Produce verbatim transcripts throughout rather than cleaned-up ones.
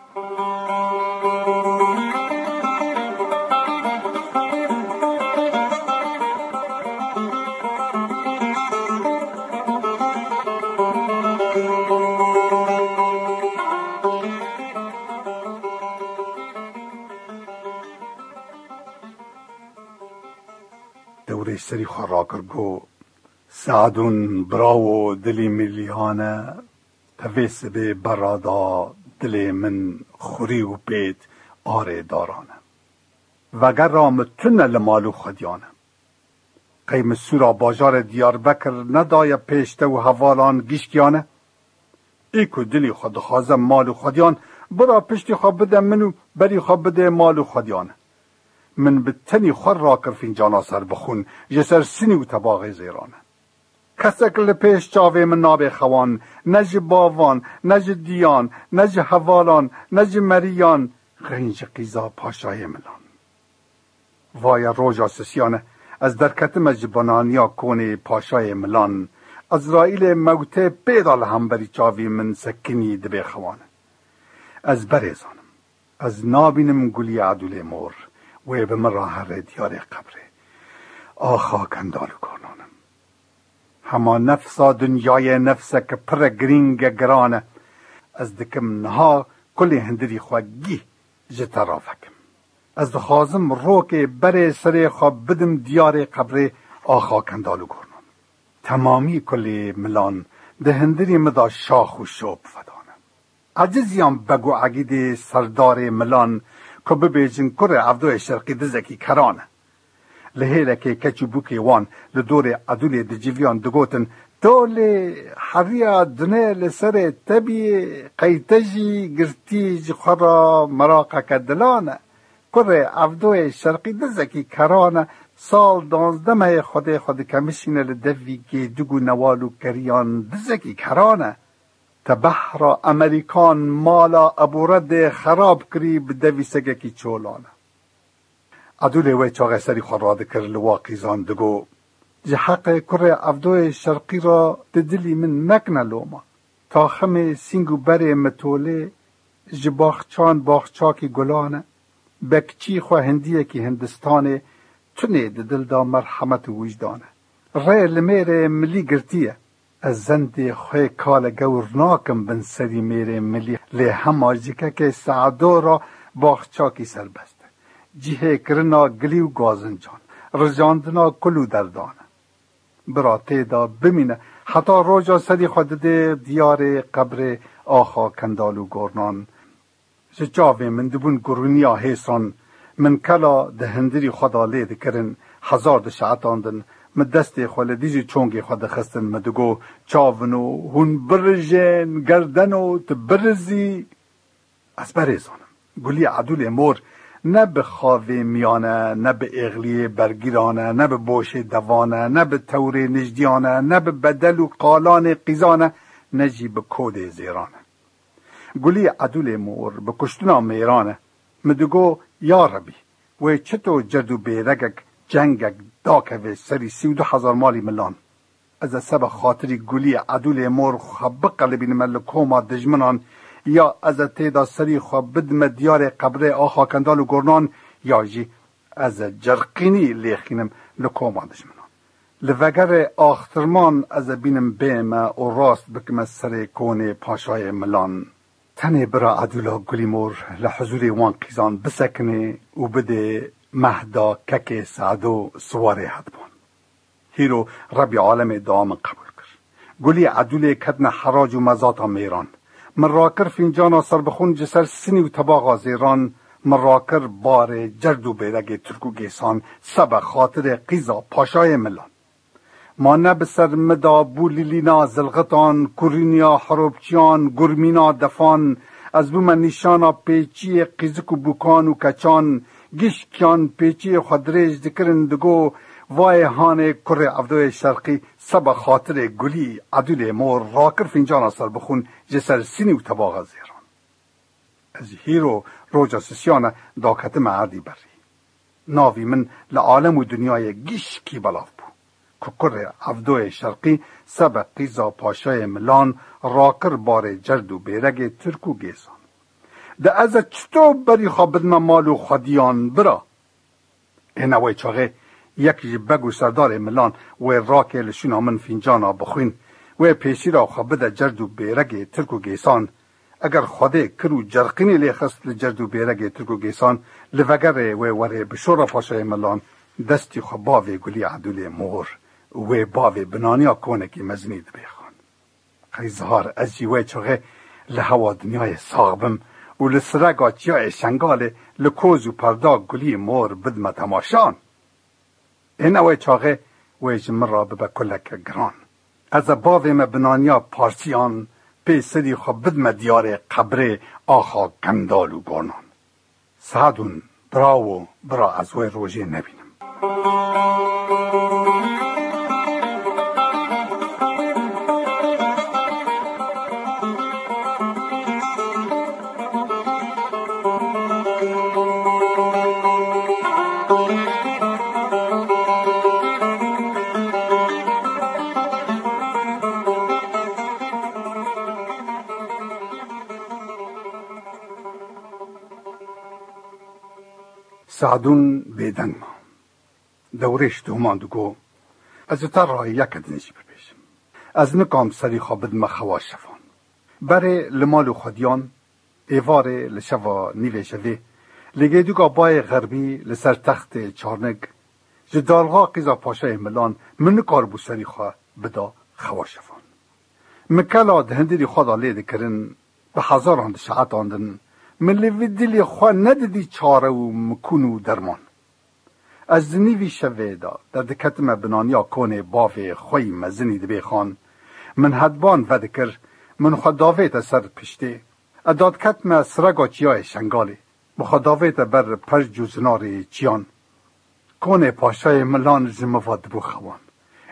Dewrê serî xwe rakir, got: Seadûn, birawo, dilî milîhan e, te vê sibê berra da dilê min xurî û pêt arê daran e. Vegera min tune li mal û xwediyan e. Qey min sûra bajarê Diyarbekir nedaye pêş te û hevalan gişkiyane? Ê ku dilî xwe dixwaze mal û xwediyan, bira piştî xwe bide min û berî xwe bidê mal û xwediyan. Min bi tenî xwe rakir fîncana serbixûn ji ser sinî û tebaxê zêran e. Kesek li pêş çavê min nabe xewan, ne ji bavan, ne ji diyan, ne ji hevalan, ne ji meriyan, xirîn ji qîza paşayê milan. Vaye roja sisiyane, ez derketime ji bananiya konê paşayê milan. Ezraîlê mewtê pê da li hemberî çavî min sekinî dibê xewan. Ez berê zanim. Ez nabînim Gulî Edûlê Mor, wê bi min re here diyarê qebrê. Axa Kendal û Gornan im. Hema nefsa dinyayê nefseke pir e, girîng e, giran e. Ez dikim niha kulê hundirî xwe gî ji te ravekim. Ez dixwazim rokê berê serê xwe bidim diyarê qebrê axa Kendal û Gornan. Temamî kulê milan di hundirî min de şax û şop vedane. Eciziyan beg û egîdê serdarê milan ku bibêjin kurê Evdoyê Şerqî dizekî keran e. Li hêlekê keç û bûkê wan li dorê Edûlê diciviyan digotin: "Tolê, heriya dunê li serê te bîyê, qey te jî girtî ji xwe re meraqeke dilan e. Kurê Evdoyê Şerqî dizekî keran e, sal danzdeh mehê Xwedê xwe dikemişîne li devî gêdug û newal û keriyan dizekî keran e." Te behra Emerîkan mala Ebûredê xerab kirî, bi devî segekî çolan e. Edûlê wê çaxê serî xwe radikir li wa qîzan digo: "Ji heqê kurê Evdoyê Şerqî re di dilî min nekine loma. Taximê sîng û berê mitolê ji baxçan baxçakî gulan e. Bekçî xwe hindiyekî Hindistanê tunê di dil de merhemet û wijdan e. Rê li mêrê milî girtiye. Ez zendê xwê kale gewr nakim bin serî mêrê milî, lê hema ji kekê Seado re baxçakî serbest e. Cihê kirina gilî û gazincan, rijandina kul û derdan e. Bira tê de bimîne, heta roja serî xwe didê diyarê qebrê axa Kendal û Gornan." Ji çavê min dibûn gurûniya hêsan, min kela di hundirî xwe de lê dikirin, hezar dişeetandin, min destê xwe li dîj û çongê xwe dixistin, min digo: "Çavino, hûn birijên, gerdeno, tu birizî." Ez berê zanim. Gulî Edûlê Mor ne bi xavê miyan e, ne bi êxliyê bergîran e, ne bi boşê devan e, ne bi tewrê nijdiyan e, ne bi bedel û qalanê qîzan e, ne jî bi kodê zêran e. Gulî Edûlê Mor bi kuştina mêran e. Min digo: "Ya Rebî, wê çito cerd û bêregek, cengek dakeve serî sî û du hezar malî milan? Ez ê seba xatirî Gulî Edûlê Mor xwe biqelibînime li koma dijminan, ya ez ê tê de serî xwe bidime diyarê qebrê axa Kendal û Gornan, ya jî ez ê cerqînî lêxînim li koma dijminan. Li vegerê axtirman ez ê bînim bême û rast bikime serê konê paşayê milan." Tenê bira Edûla Gulî Mor li huzûrê wan qîzan bisekinê û bidê mehda kekê Seado siwarê hedban. Hîro Rebî alemê dua min qebûl kir. Gulî Edûlê ketine herac û mezata mêran. Min rakir fîncana serbixûn ji ser sinî û tebaxa zêran, min rakir barê cerd û bêregê tirk û gêsan, sebe xatirê qîza paşayê milan. Ma ne bi ser min de bû lîlîna zilxitan, kurîniya herobçiyan, gurmîna defan, ez bûme nîşana pêçiyê qîzik û bûkan û keçan, gişkiyan pêçiyê xwe dirêj dikirin, digo: "Vayê hanê kurê Evdoyê Şerqî, seba xatirê Gulî Edûlê Mor rakir fîncana serbixûn ji ser sinî û tebaxa zêran." Ez hîro roja sisiyane daketime erdî berî. Navî min li alem û dinyayê gişkî belav bû, ku kurê Evdoyê Şerqî sebe qîza paşayê milan rakir barê cerd û bêregê tirk û gêsan. De ez e çito berî xwe bidime mal û xwediyan, bira? Êna wê çaxê yek ji beg û serdarê milan wê rake li şûna min fîncana bixwîn, wê pêşîra xwe bide cerd û bêregê Tirk û Gêsan. Eger Xwedê kir û cerqînê lê xist li cerd û bêregê Tirk û Gêsan, li vegerê wê werê bi şora paşayê milan destî xwe bavê Gulî Edûlê Mor û wê bavê binaniya konekî mezinî dibêxan. Qey zihar ez jî wê çaxê li hewa dinyayê sax bim û li sirega çiyayê Şengalê li koz û perda Gulî Mor bidime temaşan. Êna wê çaxê wê ji min re bibe kuleke giran. Ez e bavê me binaniya parçiyan pê serî xwe bidime diyarê qebrê axa Kendal û Gornan. Sadûn, bravo, bira ez wê rojê nebînim. Sadûn bêdeng ma. Dewrêş Doman digo, ez û te rayê yeke din jî bibêjim. Ez nikam serî xwe bidime xewa şevan. Berê li mal û xwediyan, êvarê li şeva nîvê şevê, li gêdûka bayê xerbî li ser textê çarnik, ji dalxa qîza paşayê milan min nikaribû serî xwe bida xewa şevan. Min kela di hindirî xwe de lê dikirin, bi hezaran dişehetandin, min li vî dilî xwe nedidî çare û mikûn û derman. Ez di nîvî şevê de derdiketime binaniya konê bavê xwe yî mezinî dibêxan. Min hedban vedikir, min xwe davête ser piştê. Ez dadiketime sirega çiyayê Şengalê. Min xwe davête ber perc û zinarê çiyan. Konê paşayê milan ji min ve dibû xewan.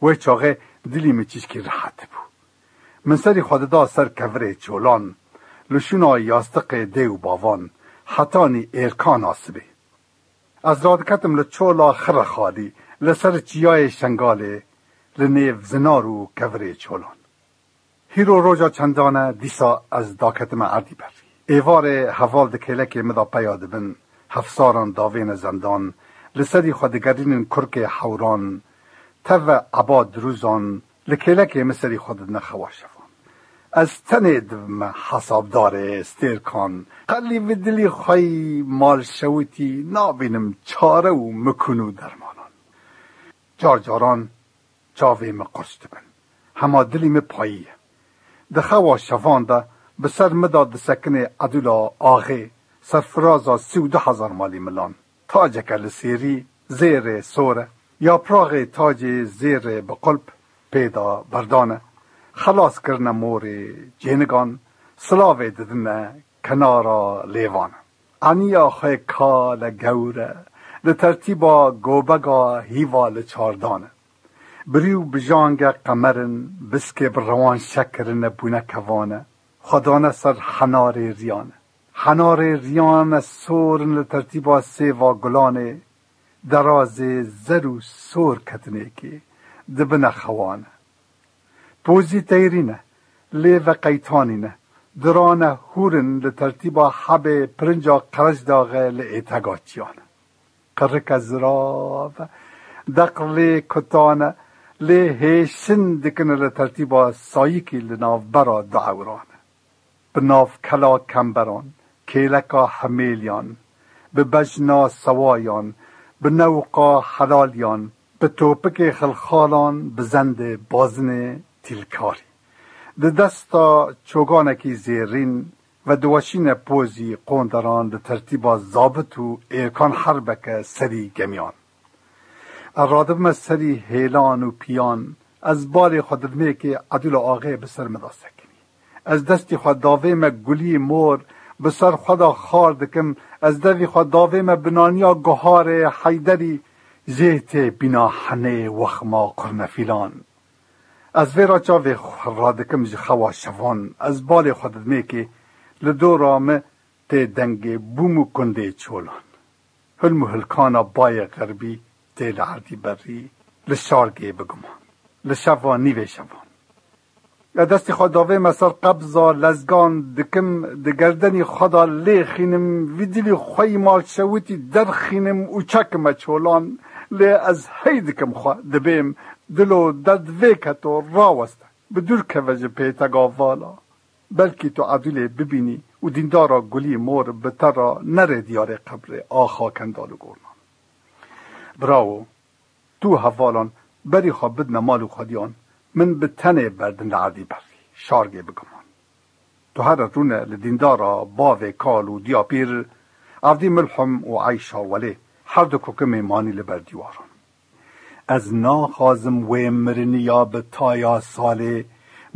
Wê çaxê dilî min çişkî rehet dibû. Min serî xwe dida ser kevirê çolan, li şûna yastiqê dê û bavan, hetanî êrkana sibê. Ez radiketim li çola Xirexalî, li ser çiyayê Şengalê, li nêv zinar û kevirê çolan. Hîro roja çendan e, dîsa ez daketime erdî berî. Êvarê heval di kêlekê min de peya dibin, hefsaran davêne zendan, li serî xwe digerînin kurkê hewran, teve eba dirûzan, li kêlekê min serî xwe didine xewa şevan. Ez tenê dibime hesabdarê stêrkan, qelî vî dilî xwe yî malşewitî nabînim çare û mikûn û dermanan. Car caran çavê min qurç dibin. Hema dilî min payî ye. Di xewa şevan de bi ser min de disekine Edûla Axê, serfiraza sî û du hezar malî milan. Taceke li sêrî zêrê sor e. Yapraxê tacê zêrê bi qulp pê de berdan e. Xelas kirine morê cênigan, silavê didine kenara lêvan. Eniya xwe kale gewr e, li tertîba gobega hîva li çardan e. Birî û bijange qemer in, biskê bi rewan şek kirine bûne kevane, xwe dane ser henarê riyan e. Henarê riyan e sor in li tertîba sêva gulanê, derazê zer û sor ketinêkê, dibine xewan e. Pozî teyrîn e, lê veqeytanî ne. Dirane hûr in li tertîba hebê pirinca qerecdaxe li êtega çiyan e. Qirike zirav e, deq lê kutan e, lê hêşin dikine li tertîba sayikî li navbera du ewran e. Bi nav kela kemberan, kêleka hemêliyan, bi bejna sewayan, bi newqa helaliyan, bi topikê xilxalan, bi zendê bazinê tîlkarî. Di desta çoganekî zêrîn ve diweşîne pozî qonderan li tertîba zabit û êrkan herbeke serî gemiyan. Ez radibime serî hêlan û piyan, ez balê xwe didimêkê Edûla Axê bi ser min de sekinî. Ez destî xwe davême gulî mor, bi ser xwe de xar dikim, ez devî xwe davême binaniya guharê Heyderî, jê tê bîna henê wexma qurnefîlan. Ez vê re çavê xwe radikim ji xewa şevan, ez balê xwe didimêkê, li dora min tê dengê bûm û kundê çolan. Hilm û hilkana bayê xerbî tê li erdî berî, li şargê biguman. Li şeva nîvê şevan. Ez destê xwe davême ser qebza lezgan dikim, di gerdenî xwe de lêxînim, vî dilî xweyî malşewitî derxînim û çekime çolan. Lê ez hey dikim xwe, dibêm, dilo derd vê keto raweste, bi dûr keve ji pêtega vala. Belkî tu Edûlê bibînî û dîndara gulî mor bi te re nere diyarê qebrê axa Kendal û Gornan. Bravo! Tu û hevalan berî xwe bidine mal û xwediyan, min bi tenê berdin li erdî berî, şargê bi guman. Tu here rûne li dîndara bavê kal û diya pîr, Evdî Milhim û Eyşa Welê, her du koke mêmanî li ber dîwaran. Ez naxwazim wê miriniya bi taya salê,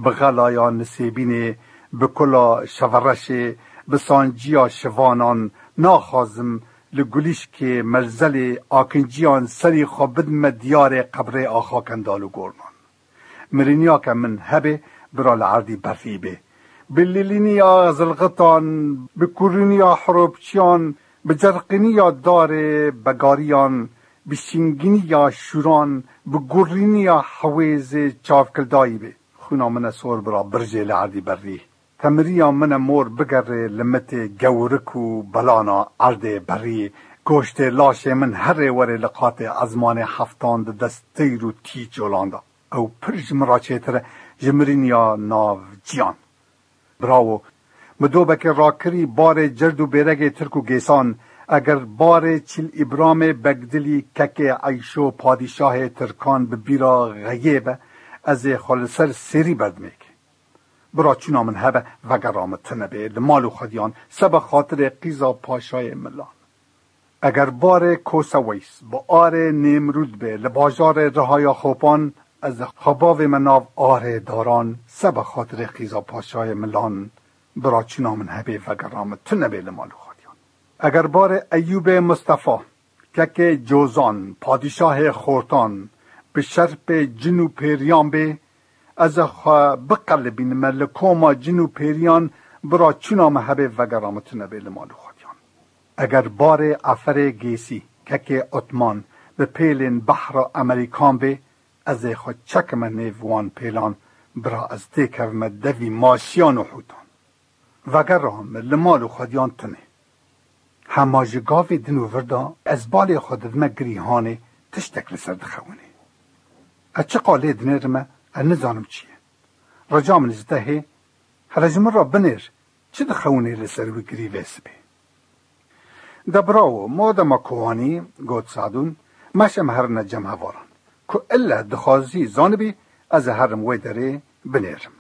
bi xelaya Nisêbînê, bi kula Şevereşê, bi sanciya şivanan, naxwazim li gulîşkê merzelê akinciyan serî xwe bidime diyarê qebrê axa Kendal û Gornan. Miriniyake min hebe, bira li erdî berî bê. Bi lîlîniya zilxitan, bi kurîniya hiropçiyan, bi cerqîniya darê begariyan, bi şingîniya şûran, bi gurîniya hewêzê çavkildayî bê. Xwîna min e sor bira birjê li erdî berî. Temiriya min e mor bigere li mitê gewrik û belana erdê berî. Goştê laşê min herê werê li qatê ezmanê heftan di dest teyr û tî colan de. Ew pir ji min re çêtir e, ji mirîniya nav ciyan. Bravo! Min dobekê rakirî barê cerd û bêregê Tirk û Gêsan, eger barê Çil Îbramê Begdilî kekê Eyşo padîşahê Tirkan bi bîra xeyê be, ez ê xwe li ser sêrî berdimêk. Bira çûna min hebe, vegera min tune bê, li mal û xwediyan, seba xatirê qîza paşayê Milan. Eger barê Koseweys bi arê Nêmrûd bê li bajarê Rihaya Xopan, ez ê xwe bavême nav arê daran, seba xatirê qîza paşayê Milan, bira çûna min hebê vegera min tune bê li mal û xwediyan. Eger barê Eyûbê Mistefa, kekê Cozan, padîşahê Xortan, bi şerpê cin û pêriyan bê, ez ê xwe biqelibînime li koma cin û pêriyan, bira çûna min hebê vegera min tune bê li mal û xwediyan. Eger barê Eferê Gêsî, kekê Otman, bi pêlên behra Emerîkan bê, ez ê xwe çekime nêv wan pêlan, bira ez têkevime devî maşiyan û hûtan. Vegera min li mal û xwediyan tune. Hema ji gavê din û vir de ez balê xwe didime girîhanê, tiştek li ser dixewinê. Ez çiqa lê dinêrime, ez nizanim çi ye. Rica min ji te hê, hele ji min re binêr, çi dixewinê li ser wî girî vê sibê. De bravo, madema ku wanî, got Sadûn, meşe em herine cem hevalan. Ku ille dixwazî zanibî, ez ê herim wê derê binêrim.